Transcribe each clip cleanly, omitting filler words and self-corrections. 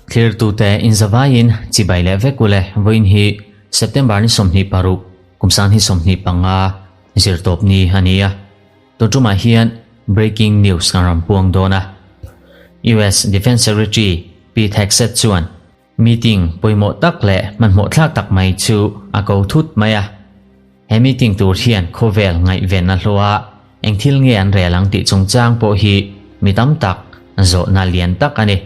Thlirtute inzavaiin chibai leh vek ule vawiin hi September ni 26 kum 2025 zirtawp ni a ni a. Tun tumah hian breaking news kan rawn puang dawn a. US Defence Secretary Pete Hegseth chuan Meeting pawimawh tak leh hmanhmawh thlak tak mai chu a ko thut mai a. He meeting tur hian khawvel ngaihven a hlawh a, eng thil nge an rel ang tih chungchang pawh hi mi tam tak zawhna lian tak a ni.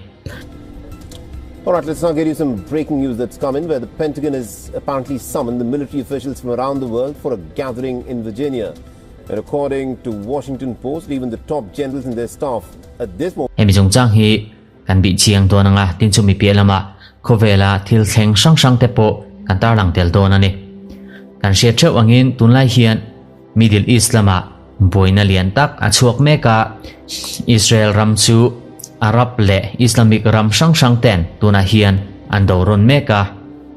Alright, let's now get you some breaking news that's come in where the Pentagon has apparently summoned the military officials from around the world for a gathering in Virginia. And according to Washington Post, even the top generals and their staff at this moment Hemi chungchang hi Kan bih chiang dawn anga tin chumi piah lamah khawvela thil thleng hrang hrang te pawh kan tarlang tel dawn a ni. Kan hriat theuh angin tunlai hian Middle East lamah buaina lian tak a chhuak mek a, Israel ram chu Arab leh Islamic ram hrang hrang ten tunah hian an do rawn mek a,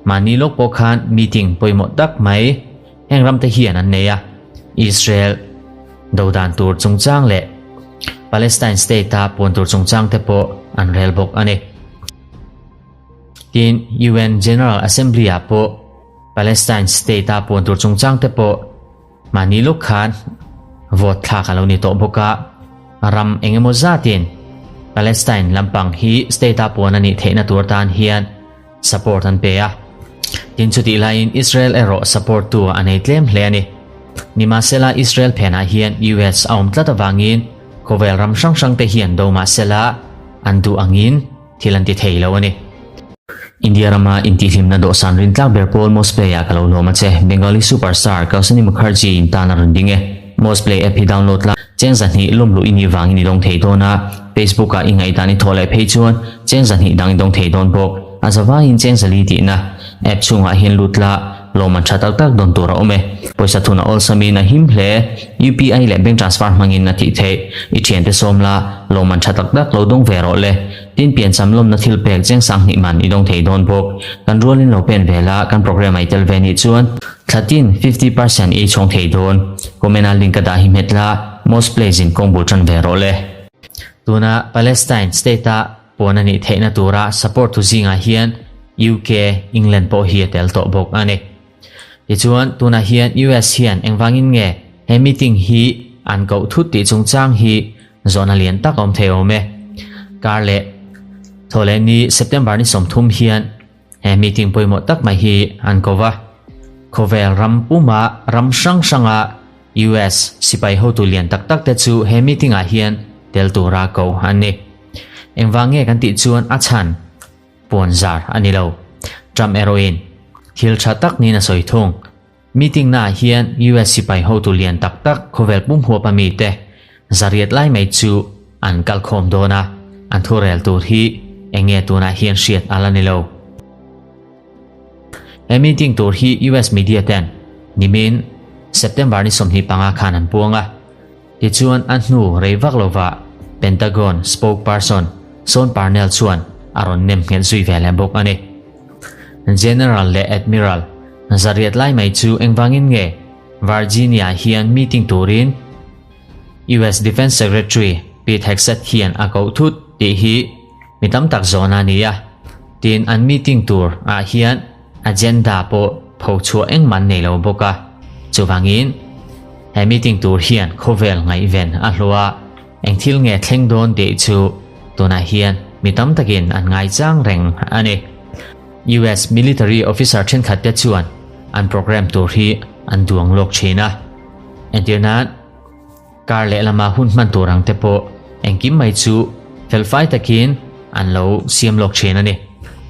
mahni lawk pawh khan meeting pawimawh tak mai heng ram te hian an nei a, Israel do dan tur chungchang leh Palestine state-a puan tur chungchang te pawh an rel bawk a ni. Tin, UN General Assembly-ah pawh Palestine state-a puan tur chungchang te pawh mahni lawk khan vote thlak a lo ni tawh bawk a, ram eng emaw zatin Palestine lampang hi state-a puan a nih theihna tur tan hian support an pe a. Tin chutih laiin Israel erawh support tu a nei tlem hle a ni. Nimahsela Israel phenah hian US a awm tlat avangin khawvel ram hrang hrang te hian do mahsela an duh angin thil an ti thei lo a ni. India rama intihhlimna dawhsan rintlak ber pawl Mosplay ah ka lo hlawm a che. Bengali superstar Kausani Mukherjee in tan a rawn ding e. Mosplay app hi download la, cheng zahnih lawm luh i nih vangin i dawng thei dawn a, Facebook ah i ngaihdan i thawh leh phei chuan cheng zahnih dang i dawng thei dawn bawk. A zavaiin cheng zali tihna app chhungah hian lut la, lawmman tha tak tak dawn tur a awm e. Pawisa thun a awlsamin a him hle. UPI leh bank transfer hmangin a tih theih. I thiante sawm la, lawmman tha tak tak lo dawng ve rawh le. Tin piancham lawmna thil pek cheng sanghnih man i dawng thei dawn bawk. Kan rualin lo pen ve la, kan program a i tel ve nih chuan thla tin 50% i chhawng thei dawn. Comment a link ka dah hi hmet la, most plays in kawng bul tan ve rawh le. Tuna Palestine state a puan a nih theihna tura support tu zingah hian UK, England pawh hi a tel tawh bawk a ni. Tichuan tunah hian US hian engvangin nge he meeting hi an koh thut tih chungchang hi zawhna lian tak a awm thei awm e. Kar leh thawhleh ni September ni 30 hian he meeting pawimawh tak mai hi an ko va. Khawvel ram puma ram hrang hranga US sipai hotu lian tak tak te chu he meeting ah hian tel tura ko an ni. Engvang nge kan tih chuan a chhan puan zar a ni lo. Trump erawhin thil tha tak niin a sawi thung. Meeting naah hian US sipai hotu lian tak tak khawvel pum huapa mite zariat lai mai chu an kal khawm dawn a, an thurel tur hi eng nge tunah hian hriat a la ni lo. He meeting tur hi US media ten nimin September ni 25 khan an puang a. Tichuan a hnu rei vak lovah Pentagon spokesperson Sean Parnell chuan a rawn nem nghet zui ve leh bawk a ni. General leh Admiral zariat lai mai chu engvangin nge Virginia hian meeting turin US Defense Secretary Pete Hegseth hian a koh thut tih hi mi tam tak zawhna a ni a. Tin an meeting tur ah hian Agenda pawh pho chhuah engmah an nei lo bawk a, chuvangin he meeting tur hian khawvel ngaihven a hlawh a, eng thil nge thleng dawn tih chu tunah hian mi tam takin an ngaichang reng a ni. US military officer thenkhat te chuan an program tur hi an duang lawk thin a, entir nan kar lehlama hun hman tur ang te pawh engkim mai chu felfai takin an lo siam lawk thin a ni.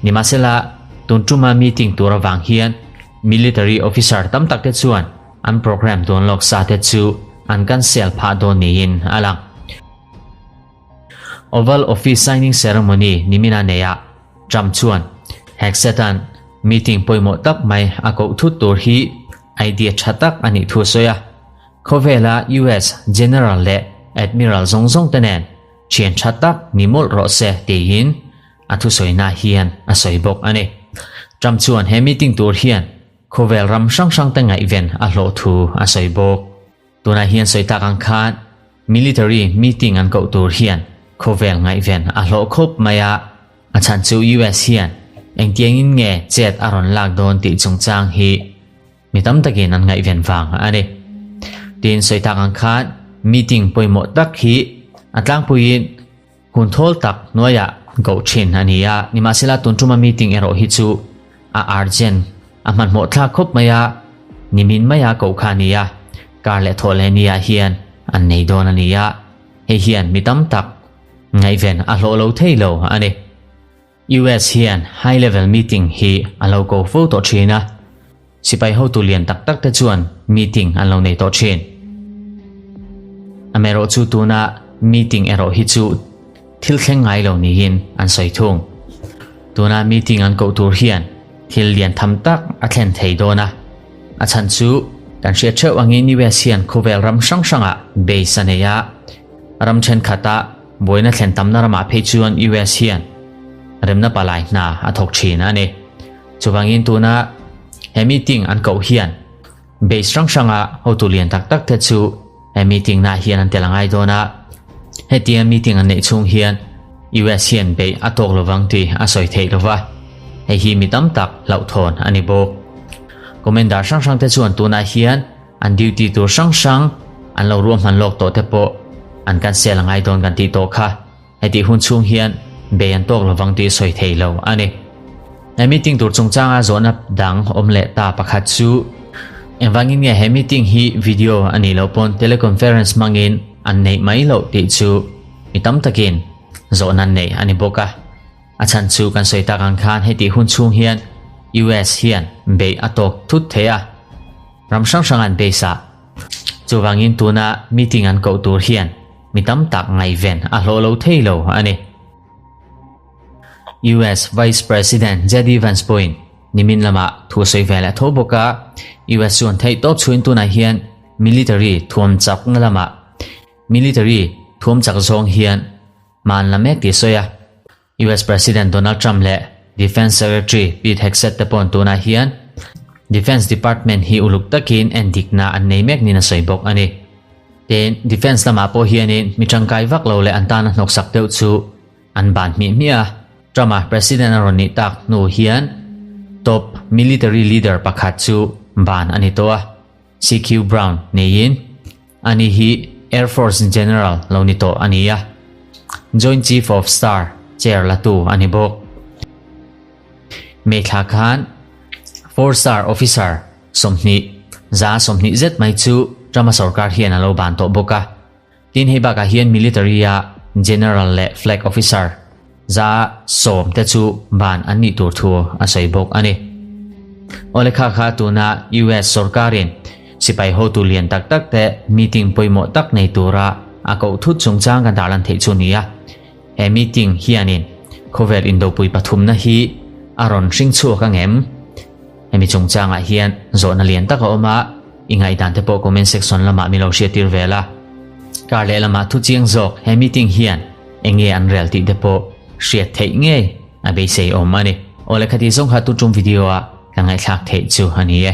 Nimahsela, tun tuma meeting tur avang hian military officer tam tak te chuan an program dawn lawk sa te chu an cancel phah dawn niin a lang. Oval Office signing ceremony nimina neia Trump chuan Hegseth-a'n meeting pawimawh tak mai a koh thut tur hi idea tha tak a nih thu a sawi a. Khawvela US General leh Admiral zawng zawng te nen thian tha tak ni mawlh rawh se tiin a thusawina hian a sawi bawk a ni. Trump chuan he meeting tur hian khawvel ram hrang hrang te ngaihven a hlawh thu a sawi bawk. Tunah hian sawi tak ang khan military meeting an koh tur hian. Khawvel ngaihven a hlawh khawp mai a, a chhan chu US hian engtiangin nge chet a rawn lak dawn tih chungchang hi mi tam takin an ngaihven vang a ni. Tin, sawi tak ang khan meeting pawimawh tak hi a tlangpuiin hun thawl tak hnuaiah koh thin a ni a, nimahsela tun tuma meeting erawh hi chu a urgent a hmanhmawh thlak khawp mai a, nimin maia koh kha a ni a, kar leh thawh leh nia hian an nei dawn a ni a. Hei hian mi tam tak ngaihven a hlawh lo thei lo a ni. US hian high level meeting hi a lo ko fo tawh thin a, sipai hotu lian tak tak te chuan meeting an lo nei tawh thin. Amaherawhchu tuna meeting erawh hi chu thil thleng ngai lo niin an sawi thung. Tuna meeting an koh tur hian thil lian tham tak a thlen thei dawn a, A chhan chu kan hriat theuh angin US hian khawvel ram hrang hrangah base a nei a, ram thenkhatah buaina thlen tamna ramah phei chuan US hian remna palai hna a thawk thin a ni. Chuvangin tuna he meeting an koh hian base hrang hranga hotu lian tak tak te chu he meeting nah hian an tel a ngai dawn a, hetia meeting an neih chhung hian US hian beih a tawk lovang tih a sawi theih lova, hei hi mi tam tak hlauhthawn a ni bawk. Commander hrang hrang te chuan tunah hian an duty tur hrang hrang an lo ruahman lawk tawh te pawh an cancel a ngai dawn kan tih tawh kha. Hetih hun chhung hian bei an tawk lovang tih sawi thei lo a ni. He meeting tur chungchanga zawhna dang awm leh ta pakhat chu engvangin nge he meeting hi video a nih loh pawn teleconference hmangin an neih mai loh tih chu mi tam takin zawhna an nei a ni bawk a. A chhan chu kan sawi tak ang khan hetih hun chhung hian US hian beih a tawk thut thei a, ram hrang hrang an base a. Chuvangin tuna meeting an koh tur hian mi tam tak ngaihven a hlawh lo thei lo a ni. US Vice President JD Vance pawhin nimin lamah thu sawi ve leh tho bawk a, US chuan theih tawp chhuin tunah hian military thuam chakna lamah military thuam chak zawng hian hma an la mek tih a sawi a. US President Donald Trump leh Defence Secretary Pete Hegseth te paw'n tunah hian Defence Department hi uluk takin endikna an nei mek niin a sawi bawk a ni. Tin, Defence lamah pawh hianin mi tangkai vak lo leh an tana hnawksak deuh chu an ban hmih hmiah a. Trump-a President a rawn nih tak hnu hian top military leader pakhat chu ban a ni tawh a, CQ Brown neiin. Ani hi Air Force General lo ni tawh a ni a, Joint Chief of Star chair latu a ni bawk. May thla khan Four Star Officer 20, 20 zet mai chu Trump-a sorkar hian a lo ban tawh bawk a. Tin hei bakah hian Military-a General leh Flag Officer 10 te chu ban an nih tur thu a sawi bawk a ni. Awle kha kha tuna US sorkarin sipai hotu lian tak tak te meeting pawimawh tak nei tura a koh thut chungchang kan tarlan theih chu ni a. He meeting hianin khawvel indopui pathumna hi a rawn hring chhuak ang em? Hemi chungchangah hian zawhna lian tak a awm a, i ngaihdan te pawh comment section lamah mi lo hriattir vel a. Kar leh lamah thu chiang zawk he meeting hian eng nge an rel tih te pawh hriat theih ngei a beisei awm a ni. Aw lehkha tih zawng kha tu tum video ah ka ngaihthlak theih chu a ni e.